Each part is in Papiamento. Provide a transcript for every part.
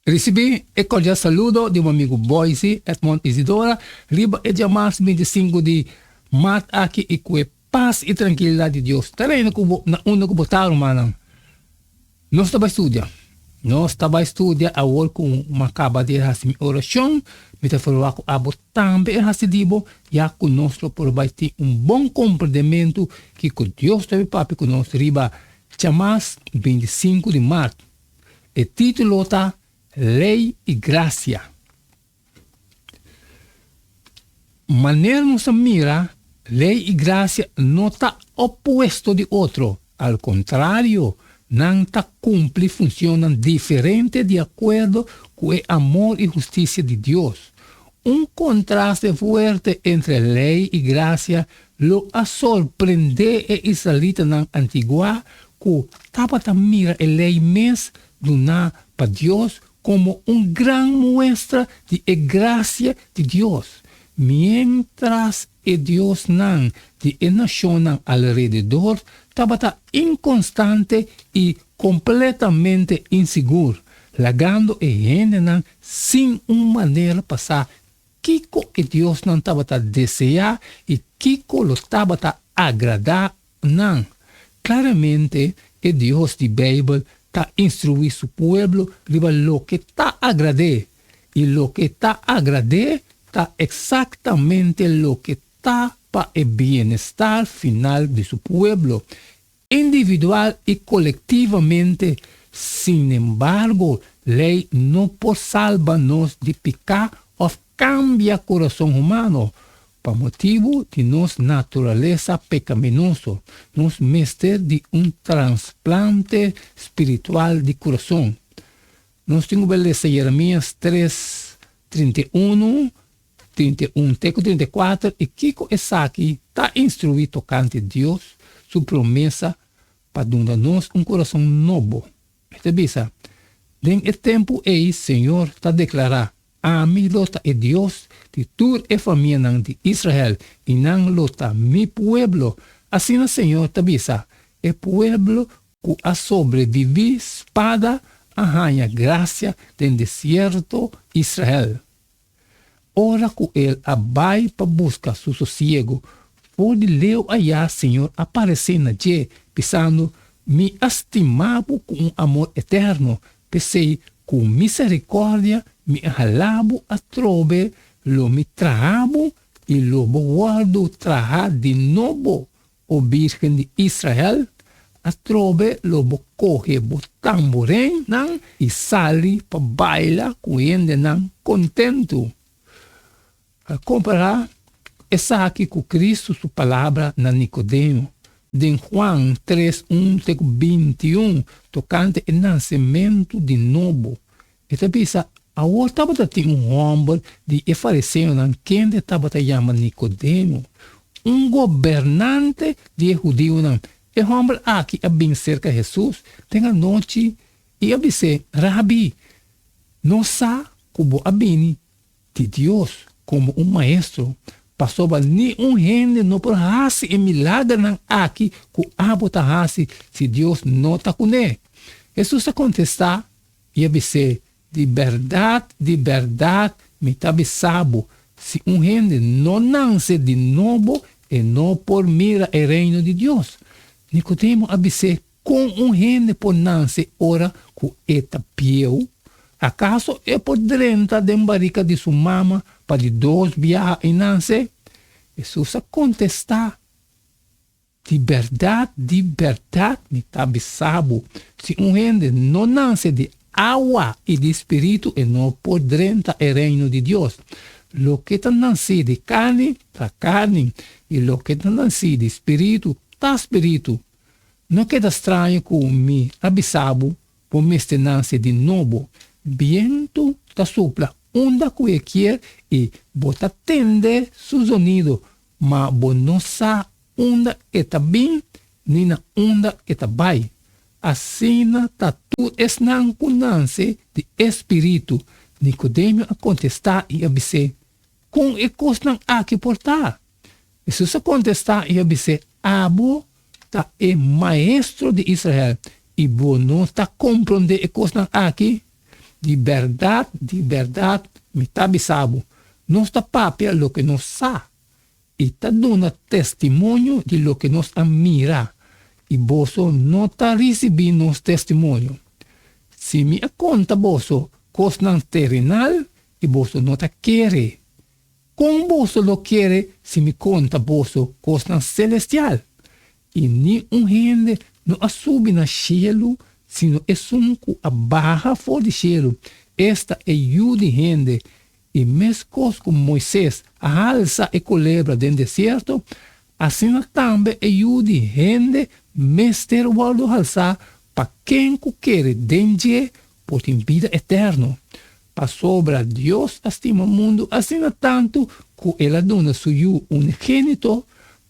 Risibí e kordial saludo di bo amigu Boysie Edmond Isidora riba e djamars 25 di mart aki i ku e pas i trankilidat di Dios ta reina ku bo na unda ku bo ta rumannan. Nos ta bai studia. Nos ta bai studia awor ku mi a kaba di hasi mi orashon. Mi ta ferwagt ku abo tambe a hasi di bo, ya ku nos lo por bai tin un bon komprendementu kiko Dios ta bai papia ku nos riba djamars 25 di mart. E título ta Lei i Grasia. Manera nos a mira, lei i grasia no ta opuesto di otro, al kontrario, nan ta kumpli funshonnan diferente di akuerdo ku e amor i hustisia di Dios. Un kontraste fuerte entre lei i grasia lo a sorprendé e israelitanan antiguá ku tabata mira e lei mes duná pa Dios komo un gran muestra di e grasia di Dios, miéntras e diosnan di e nashonnan alrededor tabata inkonstante i kompletamente insigur, lagando e hendenan sin un manera pa sa kiko e diosnan tabata deseá i kiko lo tabata agradá nan. Klaramente, e Dios di Beibel ta instruí su pueblo riba loke ta agrad'é, i loke ta agrad'é ta eksaktamente loke ta pa e bienestar final di su pueblo, individual i kolektivamente. Sinembargo, lei no por salba nos di piká òf kambia kurason humano. Pa motibu di nos naturalesa pekaminoso, nos mester di un transplante spiritual di kurason. Nos tin ku bai lesa Jeremias 3, 31, 31 te ku 34 i kiko esaki ta instruí tokante Dios su promesa pa duna nos un kurason nobo. E ta bisa, Den e tempu ei Señor ta deklará, Ami lo ta e Dios di tur e famianan di Israel, i nan lo ta mi pueblo. Asina Señor ta bisa, E pueblo ku a sobreviví spada a haña grasia den desierto Israel. Ora ku el a bai pa buska su sosiegu, for di leu ayá Señor a paresé na dje, bisando, Mi a stima bo ku un amor eterno, p'esei ku miserikòrdia mi a hala bo atrobe, lo mi traha bo i lo bo wòrdu traha di nobo, o Bírgen di Israel, atrobe lo bo kohe bo tamburennan i sali pa baila ku hendenan kontentu. A kompará esaki ku Kristu su palabra na Nikodemo den Juan 3, 1 te ku 21 tokante e nasementu di nobo. E ta bisa, Awor tabata tin un hòmber di e fariseonan kende tabata yama Nikodemo, un gobernante di e hudiunan. E hòmber aki a bin serka Hesus den anochi i a bis'é, Rabi, nos sa ku bo a bini di Dios komo un maestro, pasobra ni un hende no por hasi e milagernan aki ku abo ta hasi si Dios no ta kuné. Hesus a kontestá i a bis'é, Di bèrdat, di bèrdat, mi ta bisa bo, si un hende no nanse di nobo, e no por mira e Reino di Dios. Nikodemo a bis'é, Kon un hende por nanse ora ku e ta bieu? Akaso e por drenta den barika di su mama pa di dos biaha i nanse? Hesus a kontestá, Di bèrdat, di bèrdat mi ta bisa bo, si un hende no nanse di awa i di spiritu e no por drenta e Reino di Dios. Loke ta nansí di karni ta karni, i loke ta nansí di spiritu ta spiritu. No keda straño ku mi a bisa bo, bo mester nanse di nobo. Bientu ta supla unda ku e kier i bo ta tende su zonido, ma bo no sa unda e ta bin ni na unda e ta bai. Asina ta tur esnan ku nanse di e spiritu. Nikodemio a kontestá i a bis'é, Kon e kosnan aki por ta? Hesus a kontestá i a bis'é, Abo ta e maestro di Israel i bo no ta komprondé e kosnan aki? Di bèrdat, di bèrdat, mi ta bisa bo, nos ta papia loke nos sa, i ta duna testimonio di loke nos a mira, i boso no ta risibí nos testimonio. Si mi a konta boso kosnan terenal i boso no ta kere, kon boso lo kere si mi konta boso kosnan selestial? I ni un hende no a subi na shelu sino esun ku a baha for di shelu, esta e Yu di hende. I meskos ku Moises a halsa e kolebra den desierto, asina tambe e Yu di hende mester wòrdu halsá pa ken ku kere den dje por tin bida eterno. Pasobra Dios a stima mundu asina tantu ku el a duna su Yu unigénito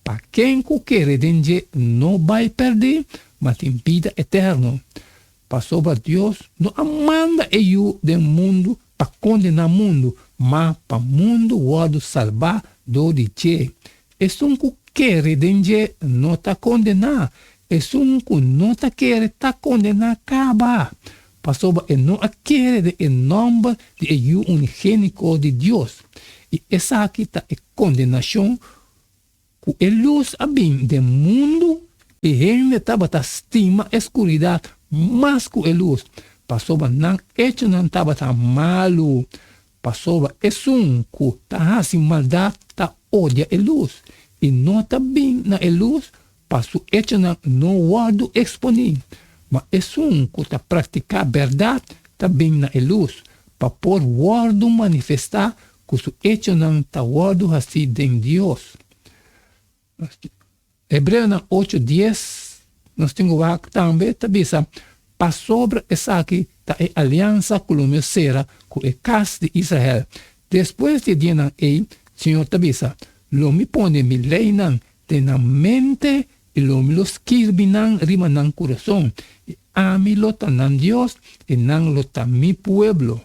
Pa ken ku kere den dje no bai pèrdí, ma tin bida eterno. Pasobra Dios no a manda e Yu den mundu pa kondená mundu, ma pa mundu wòrdu salbá dor di dje. Esun ku kere den dje no ta kondená, esun ku no ta kere ta kondená kaba, pasobra e no a kere den e nòmber di e Yu unigéniko di Dios. I esaki ta e kondenashon Ku e lus a bin den mundu, e hende tabata stima e skuridat mas ku e lus, pasobra nan echonan tabata malu. Pasobra esun ku ta hasi maldat ta odia e lus, i no ta bin na e lus pa su echonan no wòrdu eksponí. Ma esun ku ta praktiká bèrdat ta bin na e lus, pa por wòrdu manifestá ku su echonan ta wòrdu hasí den Dios. Hebreonan ocho dies, nos tin ku wak tambe, ta bisa, Pasobra esaki ta e aliansa ku lo mi sera ku e kas di Israel despues di e dianan ei, Señor ta bisa, Lo mi pone mi leinan den nan mente i lo mi lo skirbi nan riba nan kurason, i ami lo ta nan Dios i nan lo ta mi pueblo.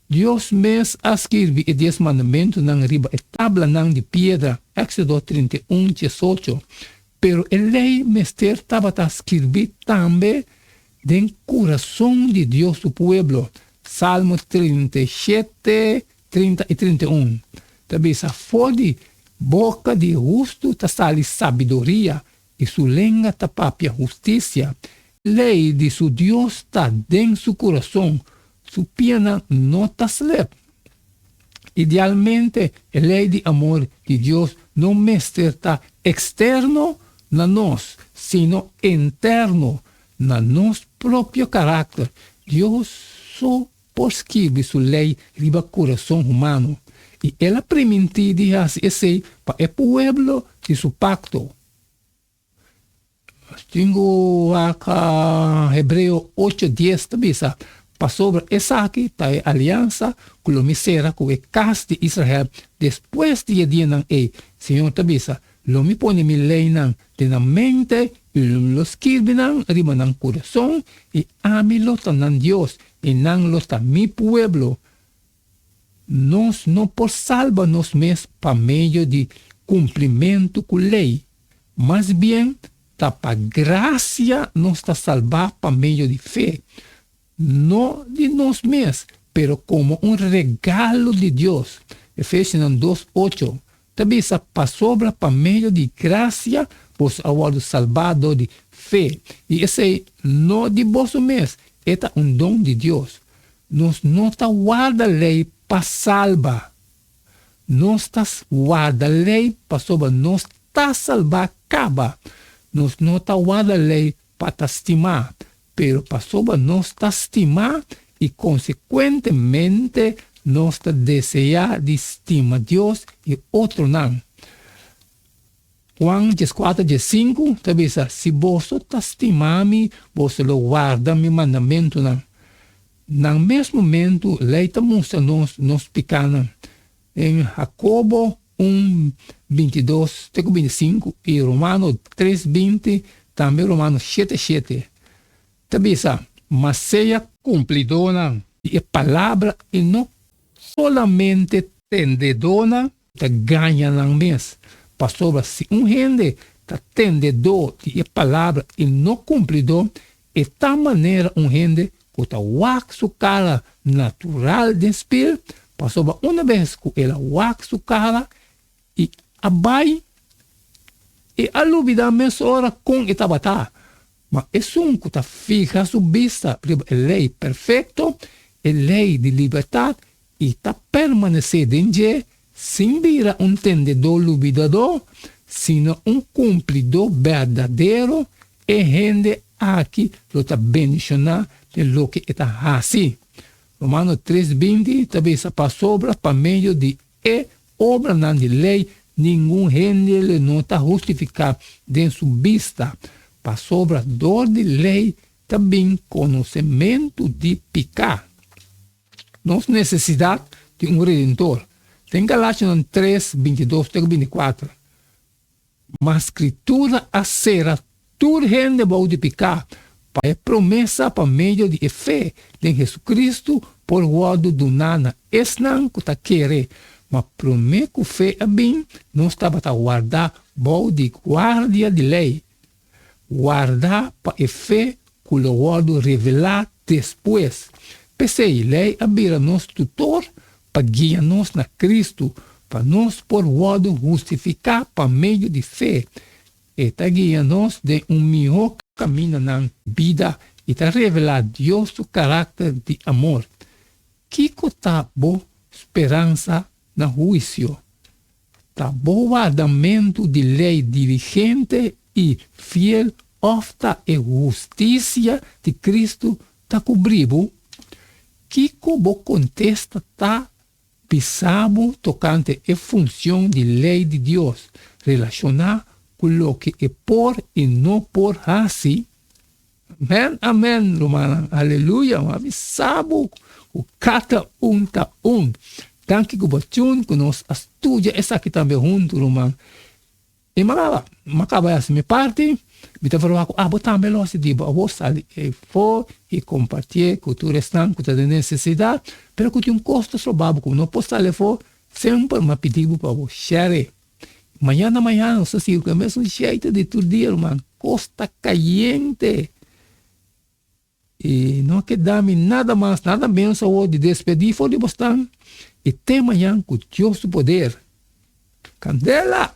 Dios mes a skirbi e Dies Mandamentunan riba e tablanan di piedra, Éksodo 31, 18. Pero e lei mester tabata skirbí tambe den kurason di Dios su pueblo, Salmo 37, 30 i 31 ta bisa, For di boka di e hustu ta sali sabiduria, i su lenga ta papia hustisia. Lei di su Dios ta den su kurason, su pianan no ta slep. Idealmente, e lei di amor di Dios no mester ta eksterno na nos, sino interno na nos propio karakter. Dios so por skirbi su lei riba kurason humano, i el a primintí di hasi esei pa e pueblo di su pakto. Tin ku wak Hebreo ocho dies ta bisa, Pasobra esaki ta e aliansa ku lo mi sera ku e kas di Israel despues di e dianan ei, Señor ta bisa, Lo mi pone mi leinan den nan mente i lo mi lo skirbi nan riba nan kurason, i ami lo ta nan Dios i nan lo ta mi pueblo. Nos no por salba nos mes pa medio di kumplimentu ku lei. Mas bien, ta pa grasia nos ta salbá pa medio di fe, no di nos mes, pero komo un regalo di Dios. Efesionan dos, ocho ta bisa, Pasobra pa medio di grasia boso a wòrdu salbá dor di fe, i esei no di boso mes, e ta un don di Dios. Nos no ta warda lei pa salba. Nos ta warda lei pasobra nos ta salbá kaba. Nos no ta warda lei pa ta stimá, pero pasobra nos ta stimá i konsekuentemente nos ta deseá di stima Dios i otronan. Juan dieskuater diesinku ta bisa, Si boso ta stima mi, boso lo warda mi mandamentunan. Na mes momentu, lei ta mustra nos nos pikánan. Den Hakobo un, bintidos te ku bintisinku i Romano tres, binti, tambe Romano shete, shete, ta bisa, Ma sea kumplidónan di e palabra i no solamente tendedónan ta gaña nan mes, pasobra si un hende ta tendedó di e palabra i no kumplidó, e ta manera un hende. ku ta wak su kara natural den spil, pasobra una bes ku el a wak su kara i a bai, e a lubidá mesora kon e tabata. Ma esun ku ta fiha su bista riba e lei perfekto, e lei di libertat, i ta permanesé den dje, sin bira un tendedó lubidadó, sino un kumplidó berdadero, e hende aki lo ta bendishoná den loke e ta hasi. Romano tres binti ta bisa, Pasobra pa medio di e obranan di lei ningun hende lo no ta hustifiká den su bista, pasobra dor di lei ta bin konosementu di piká. Nos nesesidat di un Redentor. Den Galationan tres, bintidos te ku bintikuater, Ma Skritura a sera tur hende bou di piká, pa e promesa pa medio di e fe den Hesukristu por wòrdu duná na esnan ku ta kere. Ma promé ku fe a bin, nos tabata wardá bou di guardia di lei, wardá pa e fe ku lo wòrdu revelá despues. P'esei, lei a bira nos tutor pa guia nos na Kristu, pa nos por wòrdu hustifiká pa medio di fe. E ta guia nos den un mihó kamindanan bida i ta revelá Dios su karakter di amor. Kiko ta bo speransa na huisio? Ta bo wardamentu di lei diligente i fiel òf ta e hustisia di Kristu ta kubrí bo? Kiko bo kontesta ta bisa bo tokante e funshon di lei di Dios relashoná ku loke e por i no por hasi? Amen, amen, rumannan. Aleluya. Mi a bisa bo ku kada un ta un. Danki ku bo tune ku nos a studia esaki tambe huntu, ruman. I mi a kaba, mi a kaba hasi mi parti. Mi ta verwagt ku abo tambe lo hasi di bo. Abo sali efo i kompartié ku tur esnan ku ta den nesesidat, pero ku tin un kosto soba bo ku no por sali afó, semper mi a pidi bo pa bo share. Mañana mañana nos ta sigui ku e mesun jeito di tur dia ruman, kos ta kayente i no a keda mi nada mas nada menos awor di despedí for di bosnan i te mañan ku Dios su poder. Kandela!